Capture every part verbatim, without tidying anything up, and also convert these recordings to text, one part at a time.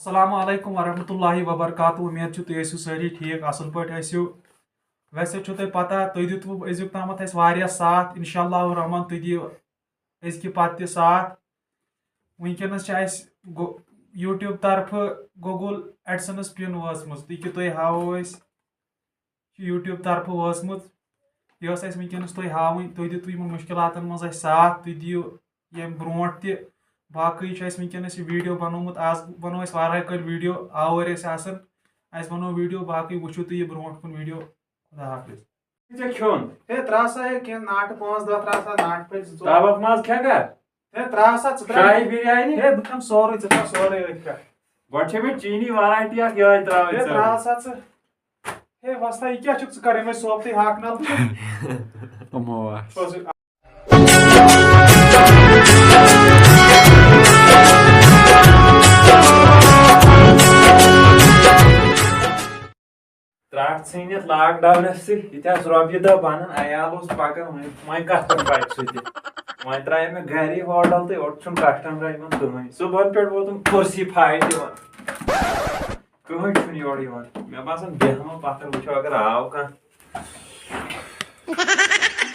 السلام علیکم ورحمۃ اللہ وبرکاتہ۔ امید چھِ تُہۍ ٲسِو سٲری ٹھیٖک، اصل پٲٹھۍ ٲسِو۔ ویسے چھو تۄہہِ پتہ، تُہۍ دیُتوُ أزیُک تامتھ اَسہِ واریاہ ساتھ۔ انشاء اللہ الرحمن، تُہۍ دِیِو أزکہِ پتہٕ تہِ ساتھ۔ وٕنکیٚنس چھِ اَسہِ گو-، YouTube طرفہٕ Google AdSense pin وٲژمٕژ، یہِ کہِ تۄہہِ ہاوو أسۍ۔ چھِ YouTube طرفہٕ وٲژمٕژ۔ یہِ ٲس اَسہِ وٕنکیٚنَس تۄہہِ ہاوٕنۍ۔ تُہۍ دِتوُ یِمَن مُشکِلاتَن منٛز اَسہِ ساتھ، تُہۍ دِیِو ییٚمہِ برونٛٹھ تہِ۔ باقٕے چھُ اَسہِ وٕنکیٚنَس یہِ video بَنومُت، آز بَنوو اَسہِ واریاہ کٲلۍ video، آوٕرۍ ٲسۍ آسان۔ اَسہِ بَنوو video، باقٕے وٕچھِو تُہۍ یہِ برونٛٹھ کُن video۔ خدا حافظ۔ ژےٚ کھیوٚن؟ ہے، ترٛاو سا، ہے، کینٛہہ ناٹہٕ پانٛژھ دَہ ترٛاو سا، ناٹہٕ پھٔلۍ زٕ ژور۔ تابَکھ ماز کھٮ۪کھا؟ ہے، ترٛاو سا، ژٕ ترٛاو۔ شاہی بِریانی؟ ہے، بہٕ کھٮ۪مہٕ سورُے، ژٕ ترٛاو سورُے أتھۍ پٮ۪ٹھ۔ گۄڈٕ چھےٚ مےٚ چیٖنی variety اَکھ یِہوٚے ترٛاوٕنۍ ہے، ژےٚ۔ ترٛاو سا ژٕ۔ ہے وۄستا، یہِ کیٛاہ چھُکھ ژٕ کران؟ یِمَے صوبتٕے ہاکہٕ نَلہٕ چھِ۔ یِمو آسہِ۔ ترٛٹھ ژھٕنِتھ lockdownَس سۭتۍ ییٚتہِ آسہٕ رۄپیہِ دَہ بَنان، عیال اوس پَکان، وۄنۍ، وۄنۍ کَتھ پٮ۪ٹھ پَکہِ سُہ تہِ؟ وۄنۍ ترٛایے مےٚ گَرے ہوٹل تہٕ یورٕ چھُنہٕ customer یِوان کٕہٕنۍ۔ صُبحَن پٮ۪ٹھ ووتُم کُرسی پھاٹہِ یِوان۔ کٕہٕنۍ چھُنہٕ یورٕ یِوان۔ مےٚ باسان، بیٚہمو پَتھر، وٕچھو اگر آو کانٛہہ۔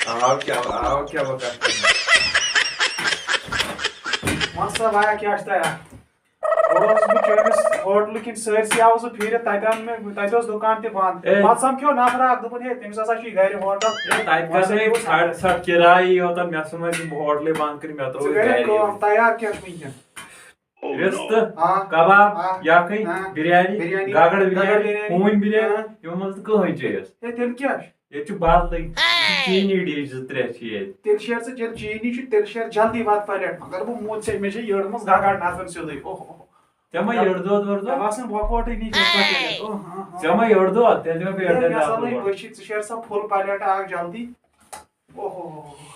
آو کیٛاہ، آو کیٛاہ وۄنۍ کَتھ کرنہِ؟ وَن سا، وایا کیٛاہ چھُ تۄہہِ اَتھ؟ گۄڈٕ اوسُس بہٕ چٲنِس ہوٹلہٕ کِنۍ سٲرسٕے آوُس بہٕ پھیٖرِتھ، تَتہِ آو مےٚ، تَتہِ اوس دُکان تہِ بنٛد۔ اے۔ پَتہٕ سَمکھیو نفرا اَکھ، دوٚپُن، "ہے، تٔمِس ہسا چھُ یہِ گرِ ہوٹل۔" اے، تَتہِ وۄنۍ کَتھ سا گٔے یوٗت ژھٹ، ژھٹ کِرایی یوت، مےٚ ژھُن وۄنۍ ہوٹلٕے بنٛد کٔرِتھ، مےٚ ترٛوو ژٕ یہِ گرِ۔ کٲم، تیار کیٛاہ چھُ وٕنکیٚن؟ رِستہٕ، آ، کباب، آ، یَکھٕنۍ، آ، بِریانی، بِریانی، گاگڑ بِریانی، گاگڑ بِریانی، ہوٗنۍ بِریانی، آ۔ یِمو منٛز نہٕ کٕہٕنۍ چیٖز۔ ہے، تیٚلہِ کیٛاہ چھُ؟ ییٚتہِ چھُ بدلٕے۔ یہِ چھُ چیٖنی dish زٕ ترٛےٚ چھِ ییٚتہِ۔ تیٚلہِ شیر ژٕ، تیٚلہِ چیٖنی چھُ، تیٚلہِ شیر جلدی وَتہٕ پَلیٹ۔ مگر بہٕ موٗد ژےٚ، مےٚ چھےٚ یٔڑمٕژ گاگڑ نَژان سیوٚدُے۔ اوہ، اوہ، اوہ۔ ژےٚ ما یٔڑ دود ؤڑ دود؟ مےٚ باسان بۄکوٹٕے نی تِتھ پٲٹھۍ۔ اوہ، ہاں، ہاں۔ ژےٚ ما یٔڑ دود؟ تیٚلہِ دِمے بہٕ یٔڑ ہے، دۄدِ مےٚ ہسا لَگہٕ لٔگۍ بٔچھِتھ، ژٕ شیر سا full پَلیٹ اَکھ جلدی۔ اوہ، اوہ، اوہ، اوہ۔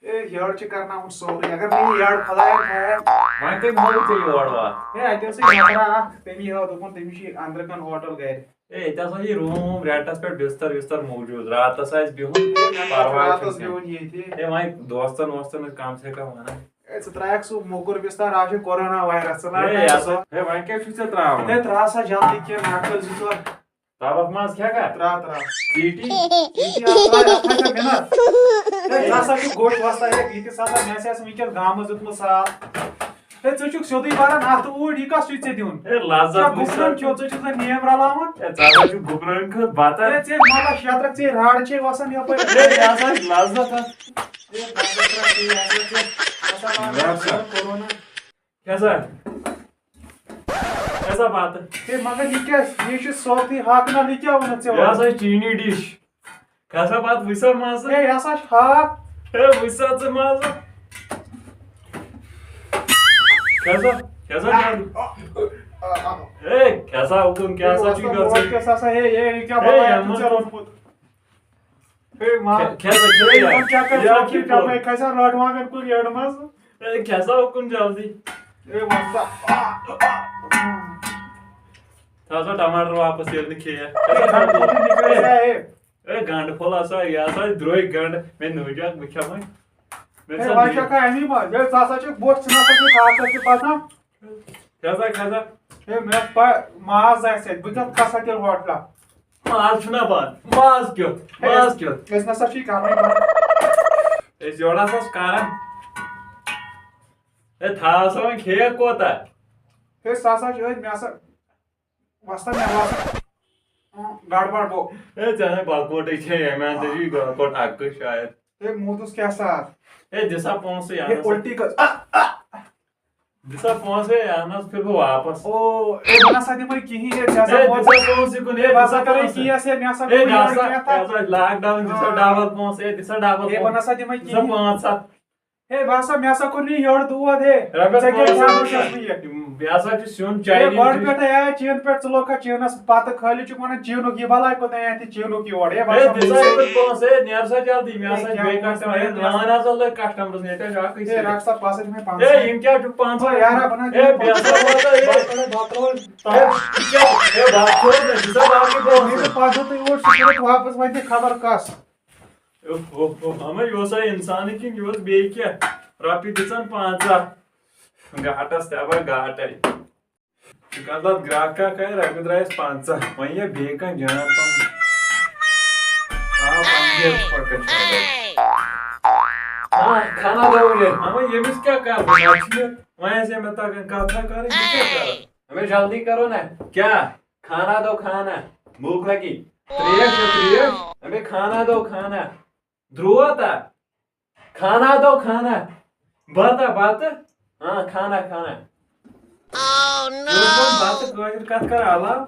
اے، یٔڑ چھِ کرناوُن سورُے۔ اگر نہٕ یہِ یٔڑ خۄدایا کھایہِ۔ وۄنۍ کٔمۍ ہووُے ژےٚ یور واتھ؟ اے، اَتہِ اوسُے نفرا اکھ، تٔمی ہٲو، دوٚپُن، تٔمِس چھُ یہِ أنٛدرٕ کَن ہوٹل گرِ۔ اے، ییٚتہِ ہسا چھِ یہِ room، rentس پٮ۪ٹھ بستر وستر موٗجوٗد۔ راتس آسہِ بِہُن، اے، مےٚ چھُ پرواے راتس چھُنہٕ کینٛہہ۔ بِہُن ییٚتہِ۔ اے، وۄنۍ دوستن ووستن کم سے کم وَنان۔ اے، ژٕ ترٛایکھ سُہ موٚکُر بستر، آز چھُ کورونا وایرس، ژٕ رَٹ اے، سُہ۔ یَپٲرۍ۔ اے، وۄنۍ کیٛاہ چھُکھ ژےٚ ترٛاوان؟ اے، ترٛاو سا جلدی کینٛہہ، نَکھٕ زٕ ژور۔ تَبَکھ ماز کھٮ۪کھا؟ ترٛاو، ترٛاو۔ T T? ٹی ٹی آ، ترٛاو، یَتھ ہا چھا مِنَت۔ ہے، ژٕ ہسا چھُکھ گوٚٹھ وۄستان، ہے، ییٖتِس ہسا مےٚ آسہِ آسہِ وٕنکیٚس گامَس دیُتمُت ساتھ۔ ہے، ژٕ چھُکھ سیوٚدُے بَران اَتھٕ اوٗرۍ، یہِ کَس چھُے ژےٚ دیُن؟ ہے، لَذت چھا وٕچھ سا۔ گُپنَن کھیوٚو، ژٕ چھُکھ زَن نیم رَلاوان؟ ہے، ژٕ ہسا چھُکھ گُپنَن کھیوٚومُت بَتہٕ۔ ہے، ژےٚ مطلب شیطرَکھ، ژےٚ راڈ چھے وَسان یَپٲرۍ۔ ہے، یہِ ہسا چھِ لَذت اَتھ۔ ہے، لَذت چھا ژےٚ، یہِ ہسا چھِ، ہسا لاگان لَذت۔ کورونا۔ کیٛاہ سا؟ کیٛاہ سا بَتہٕ؟ ہے، مگر یہِ کیٛاہ؟ یہِ چھُ سورُے ہاکہٕ نَل، یہِ کیٛاہ ووٚنُتھ ژےٚ یہِ وۄنۍ؟ ہسا چھِ چیٖنی dish۔ کیٛاہ سا بَتہٕ؟ وٕچھ سا مَزٕ۔ ہے، یہِ ہسا چھُ ہاکھ۔ ہے، وٕچھ سا ژٕ مَزٕ۔ کیٛاہ سا؟ کیٛاہ سا کیٛاہ؟ ہے، کیٛاہ سا اُکُن، کیٛاہ سا چھُے گژھان؟ کیٛاہ سا، ہے، ہے، یہِ کیٛاہ ہے، بَلایا یِمَن چھُ ژےٚ کوٚر روٚٹمُت؟ ہے، ما۔ کھے-، کھے سا، کھے ہے، سا۔ یِمَن کیٛاہ کَرِ یہِ سا کیٛاہ کیٛاہ کوٚر؟ کھے سا رَٹھ وانٛگَن کُل یٔڑ منٛز۔ ہے، کھے سا اُکُن جلدی۔ ہے، وَن سا۔ تھاو سا ٹماٹر واپس ییٚلہِ نہٕ کھیٚیَکھ۔ ہے، ہے۔ ہے، گنٛڈٕ پھوٚل ہسا، یہِ ہسا درٛوے گنٛڈٕ۔ مےٚ نٔج اکھ، بہٕ کھٮ۪مے۔ مےٚ ہے، سا وۄنۍ دِیِو۔ چھَکھا اَمی منٛز؟ ہے، ژٕ ہسا چھُکھ بوٚٹھ، ژٕ نہ سا چھُکھ کاکَس تہِ پَسنٛد۔ کیٛاہ سا، کیٛاہ سا؟ ہے، مےٚ ٲس پَے، ماز آسہِ اَتہِ، بہٕ کیٛاہ کھسہٕ ہا تیٚلہِ ہوٹلَس؟ ماز چھُنہ بنٛد، ماز کیُتھ، ہے، ماز کیُتھ؟ أسۍ نہ سا چھِ یہِ کَرنٕے بنٛد۔ أسۍ یورٕ ہسا چھِ کران۔ ہے، تھاو سا وۄنۍ کھیٚیَکھ کوتاہ؟ ہے، سُہ ہسا چھُ أتھۍ، مےٚ ہسا وۄستا مےٚ باسان، اۭں، گڑبڑ گوٚو۔ ہے، ژےٚ نے بکوٹٕے چھے، ییٚمہِ اندٕ چھُے بکوٹ اکٕے شاید۔ ہے، موٗدُس کیٛاہ سا اتھ؟ ہے، دِ سا پونٛسہٕ ہے، یانس۔ الٹی کٔژ؟ آ، آ۔ دِ سا پونٛسہٕ، ہے، اہن حظ، پھِر بہٕ واپس۔ او، ہے، بہٕ نہ سا دِمے کِہیٖنۍ، ہے، ژےٚ ہسا ہے، دِ ووٚن۔ سا پونٛسہٕ یِکُن، ہے، ہے، بہٕ دِ سا ہسا کرے پونٛسہٕ۔ کینٛہہ، ہے، مےٚ ہسا ہے، کوٚر دِ یورٕ سا، کینٛہہ تہٕ۔ ہے، لاک ڈاوُن، دِ سا آ۔ ڈبل پونٛسہٕ، ہے، دِ سا ڈبل ہے، بہٕ پونٛسہٕ۔ نہ سا دِمے دِ سا کِہیٖنۍ۔ پانٛژھ ہتھ۔ ہے، بہٕ ہسا، مےٚ ہسا کوٚر نہٕ یہِ یٔڑ دود، ہے۔ رۄپیَس ژےٚ کیٛاہ پانٛژھ ہتھ کھیٛاونہٕ چھُس بہٕ یہِ؟ یہِ ہسا چھُ سیُن ہے، Chinese گۄڈٕ dish۔ پٮ۪ٹھَے آے چیٖن پٮ۪ٹھ، ژٕ لوگ کھا چیٖنَس پَتہٕ خٲلی چھُکھ وَنان چیٖنُک، یہِ بَلاے کوٚت آے اَتہِ چیٖنُک یور؟ ہے، بہٕ ہے، ہسا دِ سا وٕچھِ۔ یِمَن پونٛسہٕ، ہے، نیر سا جلدی، مےٚ ہے، ہسا چھِ کیٛاہ بیٚیہِ ووٚنُس customer، ہے، ہے، مےٚ نان ہسا لٔگۍ customerَس، ییٚتہِ چھِ اَکٕے ہے، سیٖٹ۔ رَٹھ سا پَسَتھ مےٚ پانٛژھ ہے، ہَتھ۔ یِم کیٛاہ چھُکھ پانٛژھ ہَتھ؟ ہے، بیٚیہِ ہسا ووت، ہے، بَتہٕ، بَتہٕ، بَتہٕ، ہے، یہِ کیٛاہ، ہے، بَتہٕ کھیوٚو مےٚ، دِ سا باقٕے پونٛسہٕ۔ ہے، پَتہٕ تُہۍ اور سُہ کٔرِتھ واپَس وۄنۍ تہِ خبر کَس۔ اوہ، اوہ، اوہ، اما یہِ اوسا اِنسانٕے کِنہٕ یہِ اوس بیٚیہِ کینٛہہ؟ رۄپیہِ دِژَن پنٛژاہ، گاٹَس تہِ ہا گاٹَے۔ ژٕ کَتھ لَتھ گرٛاکھ کَتھ کَرِ، رۄپیہِ درٛایَس پنٛژاہ، وۄنۍ یہِ بیٚیہِ کانٛہہ جان پَہَم۔ آ، پنٛجٲبۍ پٲٹھۍ چھُ اَتھ۔ آ، کھانا دو مجھے۔ اَما ییٚمِس کیٛاہ کَرٕ بہٕ؟ نَتہٕ چھُ مےٚ، وۄنۍ آسہِ ہے مےٚ تَگان کَتھ ہا کَرٕنۍ، بہٕ کیٛاہ کَرٕ؟ ہمیں جلدی کرو نا۔ کیٛاہ؟ کھانا دو کھانا۔ بھوک لگی۔ ترٛیش چھا ترٛیش؟ ہمیں کھانا دو کھانا۔ درٛوت ہا؟ کھانا دو کھانا۔ بتہٕ ہا بتہٕ؟ ہاں، کھانا کھانا۔ یہِ اوس وۄنۍ بتہٕ کٲشِر کتھ کران علاوٕ۔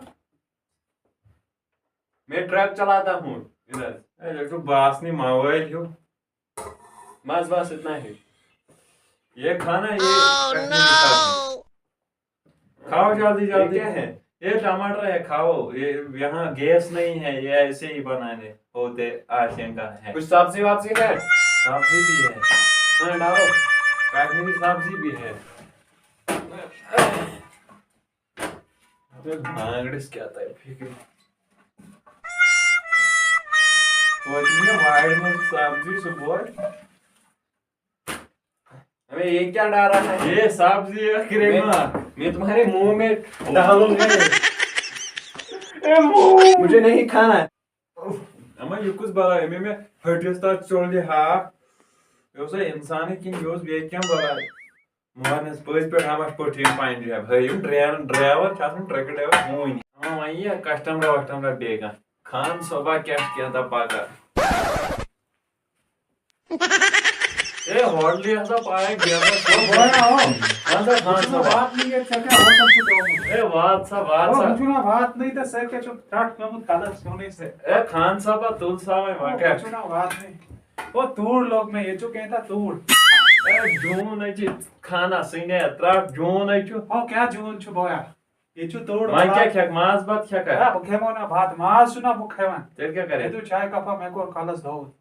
میں ٹرک چلاتا ہوں ادھر۔ اے، یہِ چھُ باسنٕے موٲلۍ ہیوٗ۔ بس، بس، اتنا ہی۔ یہ کھانا، یہ کشمیری سبزی۔ کھاؤ جلدی، یہ جلدی۔ کیا ہے؟ یہ ٹماٹر ہے، کھاؤ۔ یہ، یہاں گیس نہیں ہے، یہ ایسے ہی بنانے ہوتے، آشین کا ہے۔ کچھ سبزی وبزی ہے؟ سبزی بھی ہے۔ ہاں، ڈالو۔ کشمیری سبزی بھی ہے۔ بانگڑس کیٛاہ تَرِ فِکرِ؟ توتہِ یہِ وارِ منٛز سبزی صُبحٲے۔ ابے، یہ کیا ڈال رہا ہے؟ یہ سبزی ہے، کریمہ۔ میں، میں تمہارے منہ میں ڈالوں گا۔ اے منہ۔ مجھے نہیں کھانا۔ اما، یہ کُس بلاے؟ مےٚ، مےٚ ۂٹِس تَتھ ژوٚل یہِ ہاکھ۔ یہِ اوسا اِنسانٕے کِنہٕ یہِ اوس بیٚیہِ کینٛہہ بلاے؟ مورنس پٔزۍ پٲٹھۍ ہاوان چھِ پٲٹھۍ یِم پنجاب۔ ہے، یِم ڈرین-، ڈرایور چھِ آسان، ٹرکہٕ ڈرایور ہوٗنۍ۔ اما، وۄنۍ یہِ کسٹمرا وسٹمرا بیٚیہِ کانٛہہ۔ خان صٲبا کیٛاہ چھُ کینٛہہ تہٕ پکان؟ اے، ہوٹلٕے ہسا پایہِ گیزر۔ او، بویا، او۔ وَن سا خان صٲبا۔ واتنٕے ییٚتہِ، ژےٚ کیٛاہ ہوٹل چھُ ترٛوومُت؟ اے، وات سا، وات او، سا۔ بہٕ چھُس نا واتنٕے تہٕ ژےٚ کیٛاہ چھُ ٹرٛٹھ پیوٚمُت کَلَس سیوٚنُے سۭتۍ؟ اے، خان صٲبا، تُل سا وۄنۍ، وۄنۍ او، کیٛاہ؟ بہٕ چھُس نا واتنٕے۔ او، توٗر لوٚگ مےٚ، ییٚتہِ چھُ کینٛہہ تہٕ توٗر۔ اے، جوٗن ہے چھِ خانہ سٕنٛدِ ترٛٹھ، جوٗن ہے چھُ۔ او، کیٛاہ جوٗن چھُ بویا؟ ییٚتہِ چھُ توٚڑ وۄنۍ کیٛاہ کھٮ۪کھ؟ ماز بَتہٕ کھٮ۪کھا؟ ہے، بہٕ کھٮ۪مو نہ بَتہٕ، ماز چھُ نہ بہٕ کھٮ۪وان۔ تیٚلہِ کیٛاہ کَرے؟ مےٚ دیُت چاے کَپا، مےٚ کوٚر کَلَس دود۔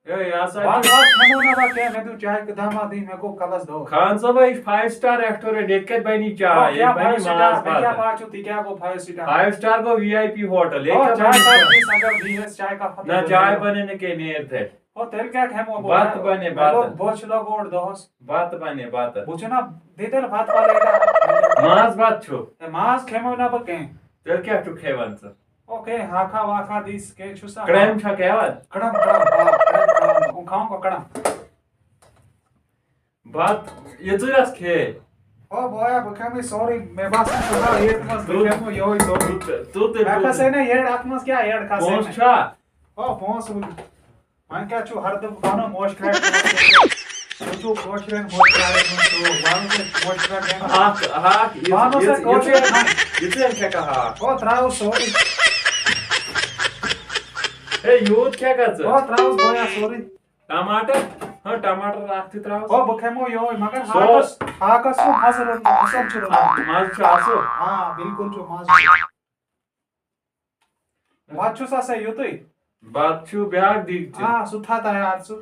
ہے، یہِ ہسا بَتہٕ چھُ وَتہٕ کھٮ۪مو نہ بہٕ کینٛہہ، مےٚ دیُت چاے دَہ ما دی، مےٚ گوٚو کَلَس دود۔ خان صٲبا، یہِ چھُ five star restaurant، ییٚتہِ کَتہِ بَنی چاے؟ او، ییٚتہِ کیٛاہ بَنی five star؟ ماز مےٚ کیٛاہ بَتہٕ۔ پَتہ چھُ، تہِ کیٛاہ گوٚو five star؟ Five star گوٚو V I P ہوٹل، ییٚتہِ او، کَتہِ چاے بَنی کَتھ چاے؟ دِس، اگر دِیٖہَس چاے کَپا نہ، تہٕ چاے دِیٖہَس۔ بَنے نہٕ کینٛہہ، نیر تھَے۔ او، تیٚلہِ کیٛاہ کھٮ۪مو بہٕ؟ بَتہٕ بَنے، مےٚ لوٚگ بَتہٕ۔ بۄچھِ لَگوٹ دۄہَس۔ بَتہٕ بَنے، بَتہٕ۔ بہٕ چھُ نہ، دِ تیٚلہِ بَتہٕ پَلے۔ ماز بَتہٕ چھُ۔ ہے، ماز کھٮ۪مو نہ بہٕ کینٛہہ۔ تیٚلہِ کیٛاہ چھُکھ کھٮ۪وان ژٕ؟ او، کینٛہہ ہاکھا واکھا دِس، کینٛہہ چھُس نہ۔ کڑم چھا کھٮ۪وان؟ کڑم، کڑم، آ، کڑم، کڑم۔ ہُم کھاوُن گوٚو کڑم۔ بَتہٕ یہِ ژٕ رَس کھے۔ او بویا، بہٕ کھٮ۪مہٕ یہِ سورُے۔ مےٚ باسان، ژٕ تھاو ییٚتہِ منٛز، بہٕ تُل۔ کھٮ۪مہٕ یِہوٚے سورُے۔ تُل تہٕ، تُل تیٚلہِ مےٚ تُل۔ کھسے نہ یٔڈ اَتھ منٛز، کیٛاہ یٔڈ کھسے پونٛسہٕ مےٚ؟ چھا؟ او، پونٛسہٕ وۄنۍ۔ وۄنۍ کیٛاہ چھُو ہردٕ وَنان موشہِ کھارِ؟ تُہۍ چھُو کٲشرٮ۪ن موشہِ کھارٮ۪ن ہُنٛد شوق۔ وَنو تُہۍ موشہِ کھارِ گٔے نہ؟ ہاکھ، ہاکھ، یُتھ، وَنو سا یُتھ، کٲشرٮ۪ن یُتھ، ہاکھ۔ یُتھ زَن کھٮ۪کھ ہاکھ۔ او، ترٛاوُس سورُے۔ ہے، یوٗت کھٮ۪کھ ژٕ؟ او، ترٛاوُس بویا سورُے۔ ٹماٹر؟ ہاں، ٹماٹر اَکھ تہِ ترٛاوُس۔ او، بہٕ کھٮ۪مو یِہوٚے، مگر سُہ ہاکَس، ہاکَس چھُ مَزٕ روٚنمُت، اَصٕل چھُ روٚنمُت۔ مَزٕ چھُ اَصٕل۔ آ، بِلکُل چھُ مَزٕ۔ بَتہٕ چھُس آسان یُتُے۔ بَتہٕ چھُ بیٛاکھ دیٖگچہِ۔ آ، سُہ تھاو تیار ژٕ۔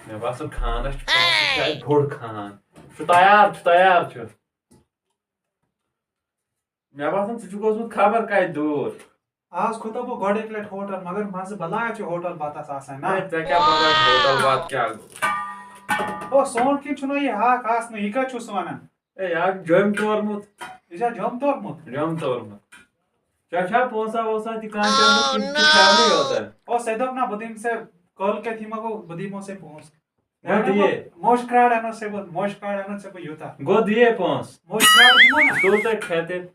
مےٚ باسان، خانَس چھُ، شاید بوٚڑ خان۔ چھُ تیار، چھُ تیار، چھُ۔ مےٚ باسان، ژٕ چھُکھ اوسمُت خبر کَتہِ دوٗر۔ آز کھوٚتو بہٕ گۄڈٕنِکۍ لَٹہِ ہوٹَل، مگر مَزٕ بَلاے چھُ ہوٹَل بَتَس آسان، نہ؟ ہے، ژےٚ کیٛاہ پَتہ ہوٹَل بَتہٕ کیٛاہ گوٚو؟ او، سون کِنۍ چھُنہ یہِ ہاکھ آسنٕے، یہِ کَتہِ چھُس وَنان؟ ہے، یہِ ہاکھ جوٚمۍ تورمُت۔ یہِ چھا جوٚم تورمُت؟ جوٚم تورمُت۔ ژےٚ چھا پونٛسہ وونٛسہ تہِ کانٛہہ چَندٕ کِنہٕ ژٕ کھیٛاونٕے یوت؟ او، سُہ دوٚپ نہ، بہٕ دِمہٕ ژےٚ کٲلۍ کٮ۪تھ یہِ ما گوٚو، بہٕ دِمو ژےٚ پونٛسہٕ۔ گوٚو دِیے۔ موش کرٛاڑ اَنو ژےٚ بہٕ، موش کرٛاڑ اَنو ژےٚ بہٕ یوٗتاہ۔ گوٚو دِیے پونٛسہٕ۔ موش کرٛاڑ دِمو نہ۔ تُل تہٕ کھےٚ تیٚلہِ۔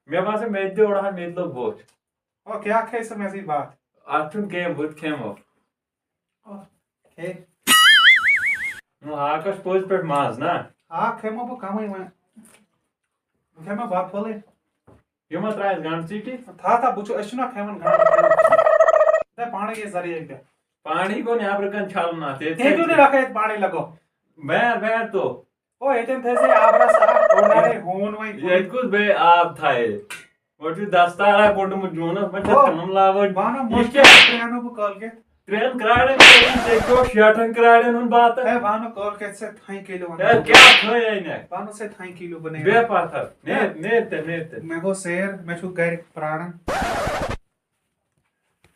مےٚ باسان، مےٚ تہِ دِ اوٚڑ ہَن، مےٚ تہِ لوٚگ بوٚچھ۔ او، کیٛاہ کھے ژٕ مےٚ سۭتۍ بَتھ؟ اَتھ چھُنہٕ کینٛہہ، بہٕ تہِ کھٮ۪مو۔ او، کھے۔ نو، ہاکَس پٔزۍ پٲٹھۍ مَزٕ، نہ؟ ہاکھ کھٮ۪مو بہٕ کَمٕے وۄنۍ۔ بہٕ کھٮ۪مہٕ بَتہٕ پھوٚلٕے۔ یہِ ما ترٛایَس گنٛڈٕ ژیٖٹِتھ؟ تھاو، تھاو، بہٕ چھُ، أسۍ چھِنہ کھٮ۪وان گنٛڈٕ۔ دَپ پانَے یہِ ذٔریعہٕ ییٚتہِ۔ پانی گوٚو نیٚبرٕ کَنہِ چھَلُن اَتھ، ییٚتہِ تُہۍ کیٛاہ کیوں چھُ؟ نہیں رکھا ییٚتہِ پانَے لَگو؟ بیٹ، بیٹ تو۔ او، ییٚتٮ۪ن تھٲیزِ یہِ آبرَس اَکھ، اورٕ نَے ہوٗن وۄنۍ کُن۔ ییٚتہِ کُس بیٚیہِ آب تھایہِ؟ گۄڈٕ چھُ دَستارا کوٚڑمُت جوٗنَس، وۄنۍ چھَس او، کٲم لاوٕنۍ۔ وَنو، یہِ موسم کیٛاہ؟ ترٛینو بہٕ کٲلۍ کٮ۪تھ۔ ترٛٮ۪ن کرٛاڑٮ۪ن کٔرِو ژےٚ کیٛاہ شیٹھَن کرٛاڑٮ۪ن ہُنٛد بَتہٕ؟ ہے، بہٕ اَنہٕ کٲلۍ کٮ۪تھ ژےٚ تھانۍ کِلوٗ وَنہٕ ہے، بہٕ۔ کیٛاہ تھٲے اَنہِ؟ بہٕ اَنہٕ ژےٚ تھانۍ کِلوٗ بَنٲوِتھ۔ بیٚہہ پَتھر، نیر، نیر تہِ، نیر تہِ۔ مےٚ گوٚو سیر، مےٚ چھُ گَرِ پرٛاران۔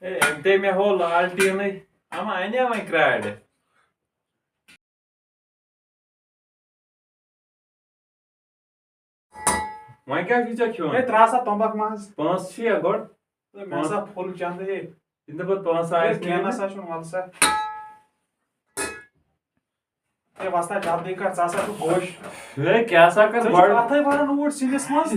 ہے، أمۍ تے مےٚ ہو لالٹیٖنٕے، اَما اَنے وۄنۍ کرٛاڑِ۔ وۄنۍ کیٛاہ چھُے ژےٚ کھیوٚن؟ ہے، ترٛاو سا تمبکھ منٛز۔ پونٛسہٕ چھِیا گۄڈٕ؟ ہے، مےٚ ہسا پھوٚل چندٕ ہے۔ یِنہٕ پتہٕ پونٛسہٕ ہے، آسہِ کینٛہہ نہٕ۔ نسا چھُنہٕ، وَلہٕ سا۔ ہے، وۄستا، جلدی کر، ژٕ ہسا چھُکھ گوش۔ ہے، کیٛاہ سا کر ژٕ چھُکھ گۄڈٕ؟ اَتھے بَران اوٗرۍ سِنِس منٛز۔